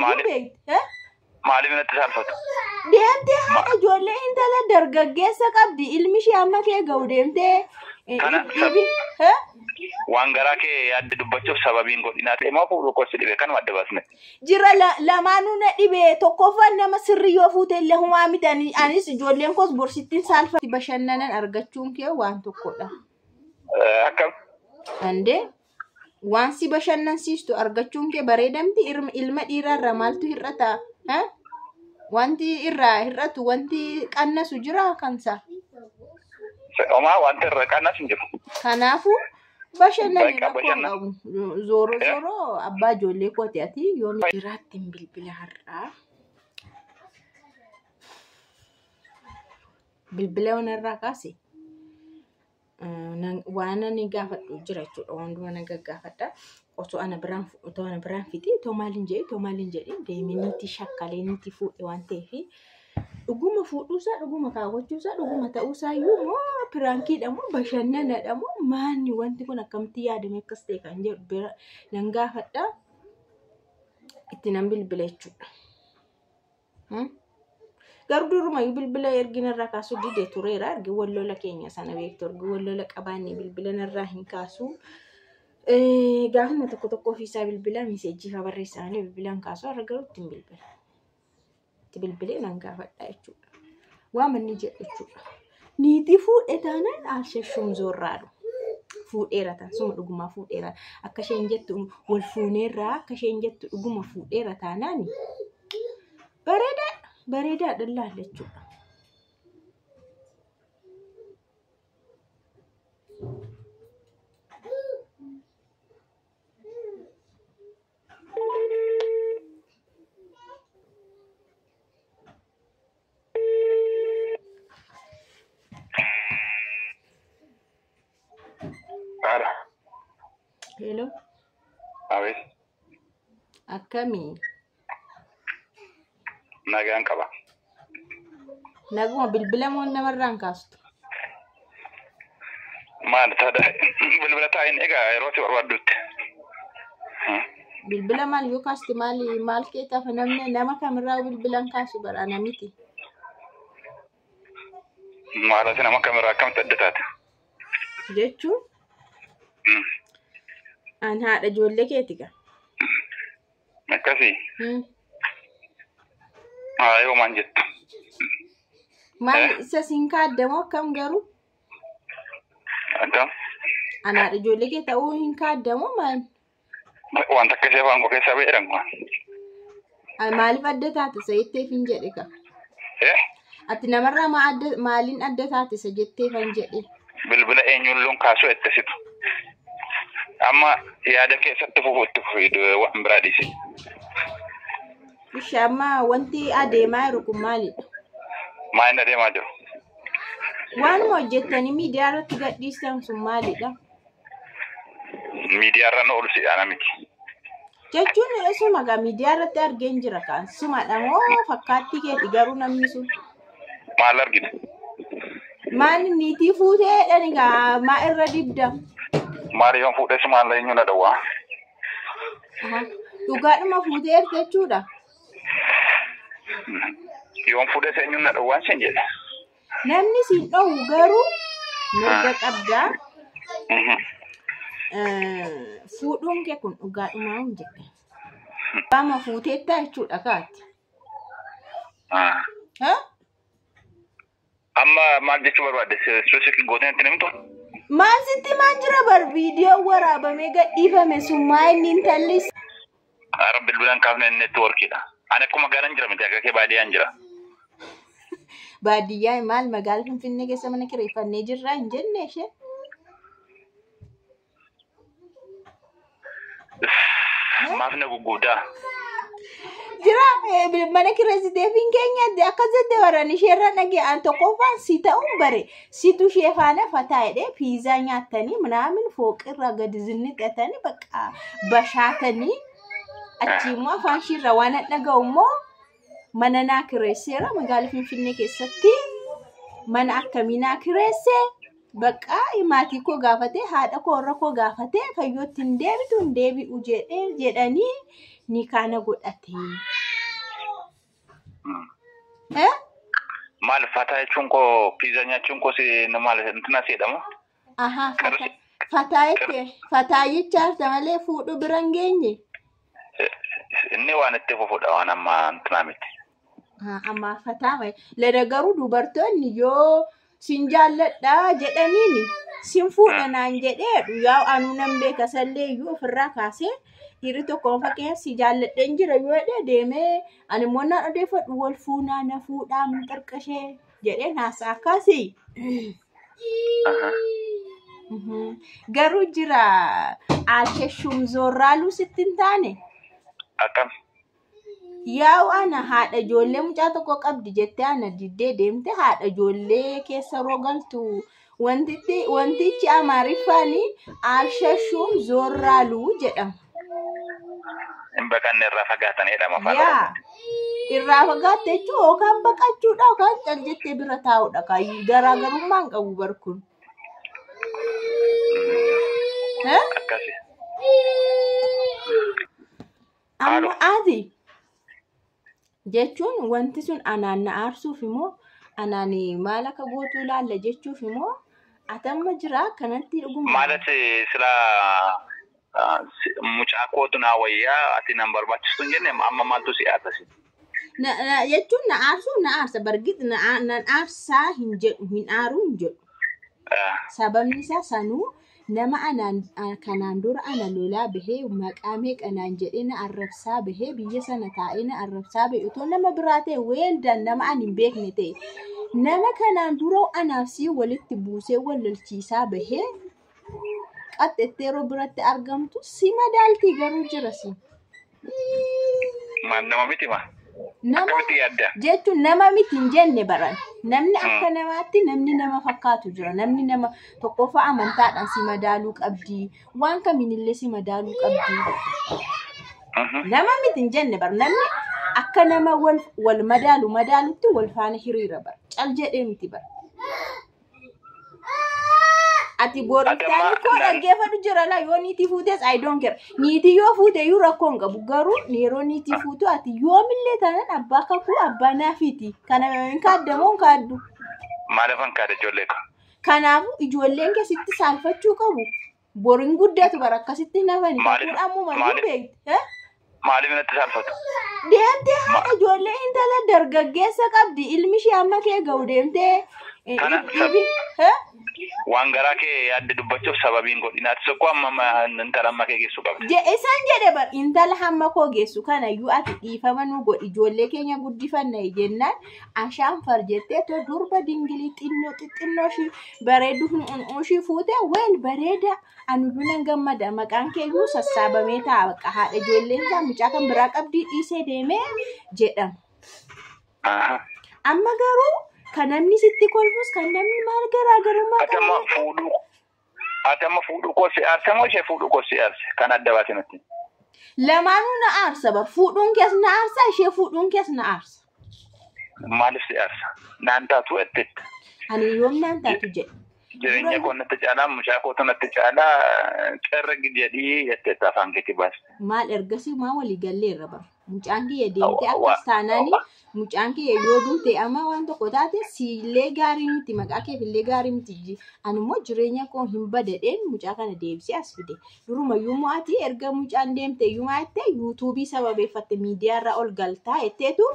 Maaliif? Iyyuu beekti. Maaliif natti saalfatu? Deemtee haadha ijoollee intala dargaggeessa qabdi. Ilmi ishee amma kee ga'u deemtee Kana dhibi. Eh? Waan garaa kee yaadde dubbachuuf sababiin godhinaa ta'e moo fuudhuu koos dhibe kanuma adda baasne. Jira lamaanuu na dhibe. Tokkoffaan nama sirrii yoo fuute illee humaa miti. Anis ijoolleen koos borsittiin saalfatti bashannanan argachuun kee waan tokkodha. Akkam? Andee waan si bashannansiistu argachuun kee bareedamti. Ilma dhiiraarraa maaltu hir'ata? Eh? Wanti irraa hir'atu, wanti qannasu jira kansa. Homaa wanta irra qannas hin jiru. Kanaafuu bashannanni Bakka rakkoo hin bashannan. qabu. Zooro Eh? zooro abbaa ijoollee kooti ati yoom jiraattiin bilbila har'aa. Bilbila wanarraa kaase waan ani gaafadhu jira jechuudha. Waan dura na gaggaafadha. Osoo ana biraan otoo ana biraan fixi otoo maaliin jedhi otoo maaliin jedhi deemee niitii shakkalee niitii fuudhe waan ta'eef dhuguma fuudhuusaa, dhuguma kaawwachuusaa, dhuguma ta'uusaa iyyuu moo piraankiidha moo bashannanadha moo maanni wanti kun akkamitti yaadame akkas ta'e kan jedhu bira nan gaafadha. Itti nan bilbila jechuudha. Garuu durumayyuu bilbila ergi narraa kaasuu dide tureera. Ergi wal lola keenya sana beektu, ergi wal lola qabaanne bilbila narraa hin kaasu. Gaafuma tokko tokko ofiisaa bilbila miseejjii fa'aa barreessaa malee bilbila hin kaasu. Har'a garuu ittiin bilbila. Itti bilbilee nan gaafadha jechuudha. Waan manni jedhu jechuudha. Niitii fuudhe taanaan alshashuun zoorraadhu. Fuudheera taan suma dhugumaa fuudheera. Akka isheen jettu wal fuuneerraa, akka isheen jettu dhuguma fuudheera taanaan bareedaadha. Bareedaadha laalla jechuudha. Haala. Hello. Abeet. Akkamii? Nagaan qaba. Naguma bilbila moo namarraa hin kaastu? Maal taada bilbila taa'in egaa yeroo si barbaaddutti. Bilbila maal yoo kaaste maal maal kee tafa namni nama kamirraa bilbila hin kaasu bara ana miti. Maal ati nama kamirraa akkamitti adda taate? Jechuun an haadha ijoollee keeti gaa. Akkasii. Haa yoo maan jettu. Maal isa siin kaaddamoo akkam garuu? Akkam? An haadha ijoollee kee ta'uu hin kaaddamoo maal? Wanta akka ishee afaan koo keessaa ba'e jedhan kun. Maaliif adda taate isa jetteef hin jedhe ka? Eh? Ati namarraa maa adda maaliin adda taate isa jetteef hin jedhe? Bilbila eenyulluun kaasuu ettesitu. Amma yaada keessatti fufu itti fufi waan biraa dhiisi. Ishi amma wanti adeemaa jiru kun maalidha? Maa inni adeemaa jiru? Waanuma hojjettanii miidiyaa irratti gadhiistan sun maalidha? Miidiyaa irra na oolu si ana miti. Jechuun isuma gaa miidiyaa irratti argeen jira kaan sumadha moo fakkaattii keeti garuu namni sun? Maal argite? Maal niitii fuutee jedhani gaa maa irra dibda? Maal yoon fuudhes maal eenyu na dhowwaa? Dhugaadhuma fuuteef jechuudha. Yoon fuudhes eenyu na dhowwaan siin jedhe. Namni siin dhowwu garuu mirga qabdaa. Fuudhuun kee kun dhugaadhumaa hin jedhe. Waama fuuteettaa jechuudha kaati. Amma maal jechuu barbaadde? Specific gootee natti himtu? Maal sitti maan jira bar viidiyoo waraabamee gadhiifame sun maa inni intallis. Ara bilbilaan kaafne neetwoorkiidha. Ani akkuma magaalaan jira miti akka kee baadiyyaan jira. Baadiyyaa maal magaalaa Finfinnee keessa mana kireeffannee jirra hin jenne ishee. Maaf na gugguudaa? Jira mana kireessiteef hin keenya akkas jette baran isheerra dhagee an tokkoffaan si ta'uun bare situ ishee faana fataa jedhee piizaa nyaattanii minaamin fooqirra gadi zinnixatanii bakka bashaatanii achi immoo afaan ishiirra waan dhaga'u immoo mana naa kireesseera magaalaa Finfinnee keessatti mana akkamii naa kireesse Bakka maatii koo gaafatee haadha koo warra koo gaafatee fayyootti hin deebitu hin deebi'u jedhee jedhanii ni kaana godhate. Maal fataa jechuun koo piizaa nyaachuun koo si maal intina si jedhama? Ahaa fataa jettee fataa jechaarta malee fuudhu bira hin geenye. Inni waan itti fufuudha waan amma intinaa miti. Amma fataa malee. Lada garuu dubartoonni yoo sin jaalladha jedhaniini sin fuudha naan jedhee yaa anuu nan beeka sallee iyyuu ofirraa kaasee dhiirri tokko fakkeenyaaf si jaalladheen jira yoo jedhee deemee ani immoo naan odeeffadhu wal fuunaa na fuudhaa minxarqashee jedhee naasaa akkasii. Garuu jira alsheshum zoorraaluu sitti hin taane. Akkam. Yaa'u ana haadha ijoollee mucaa tokko qabdi jettee ana diddee deemte haadha ijoollee keessa rogaltu wantichi Amaariffaan alsheshum zoorraaluu jedhama. Hin baqanne irraa fagaatan jedhama afaan Yaa Oromoon. irraa fagaatte jechuun yookaan baqachuudha yookaan cal jettee bira taa'uudha garaagarummaa hin qabu barkuun. Akkasi. Amma ati jechuun wanti sun anaan na aarsuuf immoo anaan maal akka gootu ilaalla jechuuf immoo ati amma jira kanatti dhuguma. ማለት sila mucaa kootu naa wayyaa ati nan barbaachistu hin jenne amma maaltu si aarsa? Jechuun na aarsuuf na aarsa bargit nan aarsaa hin jedhu hin aaruu hin jedhu. Sababni isaa sanuu nama anaan kanaan dura ana lolaa bahee maqaa meeqa naan jedhee na arrabsaa bahee biyya sana taa'ee na arrabsaa bahee otoo nama biraa ta'e weeldan nama ani hin beekne ta'e nama kanaan dura anaaf sii walitti buusee wal lolchiisaa bahee qaxxettee yeroo biratti argamtu si madaaltii garuu jira si. Maal nama miti ma? Nama Akkamitti yaadda? jechuun nama miti hin jenne baran. Namni akka namaatti namni nama fakkaatu jira. Namni nama tokkoffaa amantaadhaan si madaaluu qabdi. Waan kamiinillee si madaaluu qabdi. Nama miti hin jenne bara. Namni akka nama wal madaalu madaalutti wal faana hiriira bara. Cal jedhee miti bara. Ati booriftaani koo dhaggeeffadhu jira laa yoo niitii fuutes I don't care. Niitii yoo fuute iyyuu rakkoo hin qabu. Garuu yeroo niitii fuutu ati yoomillee taanaan abbaa kakuu abbaa naafiiti. Kana hin kaaddamoo hin kaaddu. Maaliifan kaadha ijoollee koo? Kanaafuu ijoolleen keessatti saalfachuu qabu. Boriin guddatu bara akkasitti hin hafani. Kakuun ammuma iyyuu beekti. Maaliif natti saalfatu? Deemtee haadha ijoollee intala dargaggeessa qabdi. Ilmi ishee amma kee ga'u deemtee. Waan garaa kee yaadde dubbachuuf sababiin godhin. Ati tokko amma intala amma kee geessu qabdi. Isaan jedhe bar intala hamma koo geessu kana iyyuu ati dhiifama nu godhi ijoollee keenya guddifanna jennaan ashaan far jettee too durba dingilii xinnoo xixinnoo ishii bareedu ishii fuute weel bareeda ani dunan gammada maqaan kee iyyuu sassaabamee taa'a bakka haadha ijoolleen isaa mucaa kan biraa qabdii dhiisee deemee jedhama. Amma garuu kan namni sitti kolfus kan namni maal garaagarummaa qabu. Ati amma fuudhuu koo si aarsa moo ishee fuudhuu koo si aarse? Kan adda baate nutti. Lamaanuu na aarsa bar fuudhuun kees na aarsa ishee fuudhuun kees na aarsa. Maaliif si aarsa? Naan taatu jetteetta. Ani yoom naan taatu jedhe. Jireenya koo natti caalaa mucaa kootu natti caalaa cirri jedhii jetteetta afaan keetti baaste. Maal ergasii maa walii galleerra bar. Mucaan kiyya deemtee akkas taanaani mucaan kiyya yoo duute amma waan tokko taate siillee gaarii miti maqaa keefillee gaarii miti. Ani immoo jireenya koo hin badadheen mucaa kana deebisee as fide. Durumayyuu mo'ati erga mucaan deemte iyyuu maatte yuutuubii sababeeffatte miidiyaarraa ol galtaa jetteetu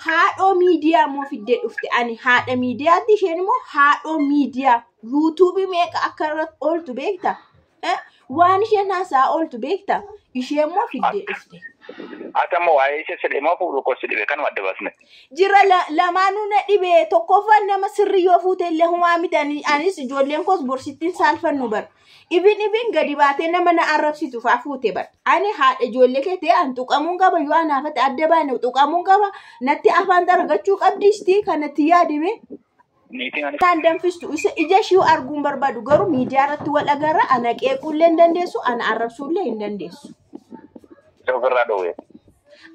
haadhoo miidiyaa immoo fiddee dhufte. Ani haadha miidiyaatti isheen immoo haadhoo miidiyaa yuutuubii meeqa akka irratti ooltu beekta? Waan isheen haasaa ooltu beekta? Ishee immoo fiddee dhufte. Ati amma waa'ee ishee si dhibe fuudhuu koo si dhibe kanuma adda baasne. Jira lamaanuu na dhibe tokkoffaan nama sirrii yoo fuute illee humaa miti anis ijoolleen koos borsittiin saalfannu bar. Ibin ibin gadi baatee nama na arrabsitu fa'aa fuute bar. Ani haadha ijoollee kee ta'e an tuqamuun qaba yoo anaafate adda baane tuqamuun qaba natti afaan argachuu qabdiisti kanatti yaadime. Naan danfistu ija ishii arguun barbaadu garuu miidiyaa irratti wal agarra ana qeequullee hin dandeessu ana arrabsuullee hin dandeessu. Ofirraa dhoowwe.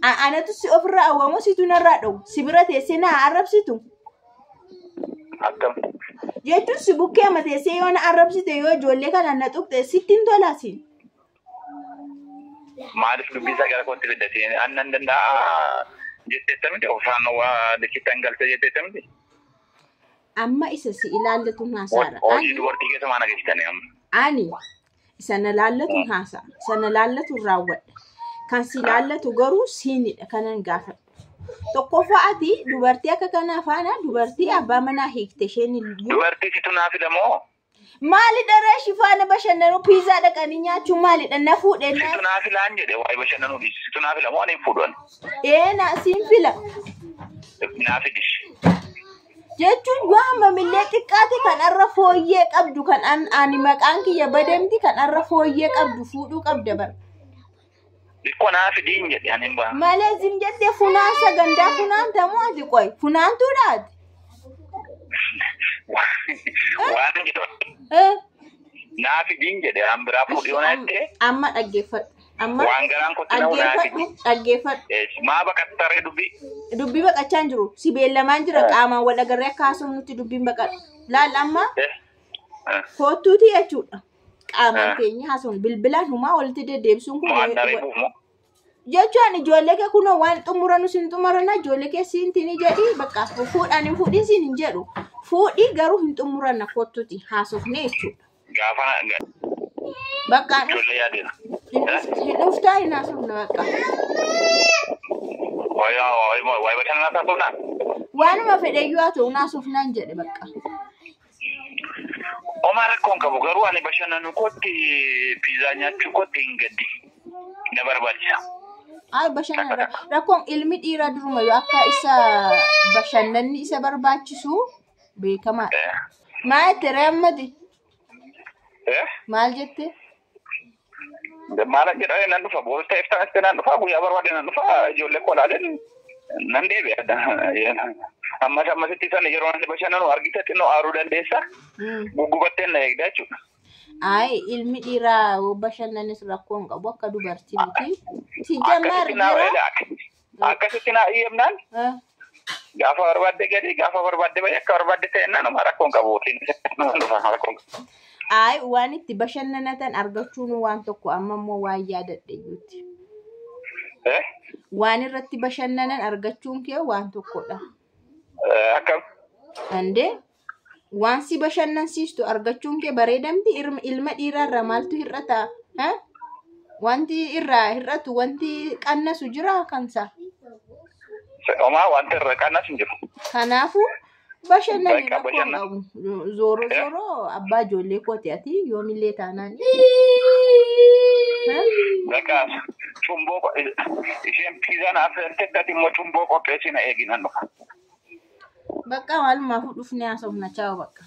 Anatu si ofirraa awwaamu situ narraa dhowu si bira teessee na arrabsitu. Akkam. Jechuun si bukkee mateessee yoo na arrabsite yoo ijoollee kana na tuqxe sitti hin tolaasin. Maaliif dubbii isaa gara kootti fiddate? Annan danda'a jetteetta miti ofaan waa likkitti hangalte jetteetta miti. Amma isa si ilaallatu haasaara. Hojii dubartii keessa maal agarsiisanii amma? Ani isa na laallatu haasa'a. Isa na laallatu raawwadha. Kan si laallatu garuu siinidha kanan gaafadhu. Tokkoffaa ati dubartii akka kanaa faana dubartii abbaa manaa hiikte isheen iyyuu. Dubartii situ naa filamoo? Maalidha reeshi faana bashannanuu piizaa dhaqanii nyaachuu maalidha na fuudhe na. Situ naa filaan jedhe waa'ee bashannanuu dhiisi. Situ naa filamoo ani hin fuudhu ani. Ee na siin fila. Naa fidis. Jechuun yoo hammamillee xiqqaate kan arra fooyyee qabdu kan ani maqaan kiyya badamti kan arra fooyyee qabdu fuudhuu qabda bara. Xiqqoo naa fidiin jedhe ani hin ba'a. Malee zim jettee funaansa gandaa funaantamoo ati qoy funaantuudha ati. Waan jedhu naa fidiin jedhe an biraa fuudhii yoo na jettee. Amma dhaggeeffadhu. Amma Waan garaan kootti na'u naa fidi. Dhaggeeffadhu. Maa baqattaree dubbii? Dubbii baqachaa hin jiru. Si beellamaan jira qaamaan wal agarree akka haasofnutti dubbiin baqadhu. Laal amma kottuuti jechuudha. Qaamaan keenya haasofnu bilbilaan humaa walitti deddeebisuun kun. Jechuun ijoollee kee kunoo waan xumuranu sin xumurana ijoollee kee siin tini jedhi bakka fuudhaan hin fuudhin siin hin jedhu. Fuudhii garuu hin xumuranna kottuuti haasofne jechuudha. Gaafa Bakka ijoollee yaadeera. Hin dhuftaa hin haasofne bakka. Waa'ee bashannanaa haasofnaa? Waanuma fedheyyuu haa ta'u haasofnaan jedhe bakka. Homaa rakkoon qabu garuu ani bashannanuu kootti piizaa nyaachuu kootti hin gaddi. Na barbaachisa. Ay bashannana rakkoon ilmi dhiiraa duruma yoo akka isa bashannanni isa barbaachisu beekamaadha. Maal jette reemmati? Maal jette? Maal jedhee nan dhufa boolta iftaanitti nan dhufa guyyaa barbaade nan dhufa ijoollee koo ilaaleen nan deebi'a. Ammas ammasitti sana yeroo inni bashannanu argite xinnoo aaruu dandeessa. Guggubattee na eegda jechuudha. Ay ilmi dhiiraa bashannanis rakkoo hin qabu akka dubartii miti. Si jammaar jira. Akkasitti naa iyyamnaan gaafa barbaadde gadi gaafa barbaadde bahe akka barbaadde ta'ennaan homaa rakkoo hin qabu. Rakkoo hin qabu. Ay waan itti bashannanatan argachuun waan tokko amma immoo waan yaadadhe iyyuutti. Waan irratti bashannanan argachuun kee waan tokkodha. Akkam? Andee waan si bashannansiistu argachuun kee bareedamti ilma dhiiraarraa maaltu hir'ata? Wanti irraa hir'atu wanti qannasu jira kansa. Homaa wanti irra qannasu hin jiru. Kanaafuu bashannanni rakkoo hin qabu. Zooro zooro abbaa ijoollee kooti ati yoomillee taanaan. Bakka cumboo isheen piizaa naaf feerte ati immoo cumboo qopheessina eeginan dhufa. Bakka maalumaafuu dhufnee haasofna chaawa bakka.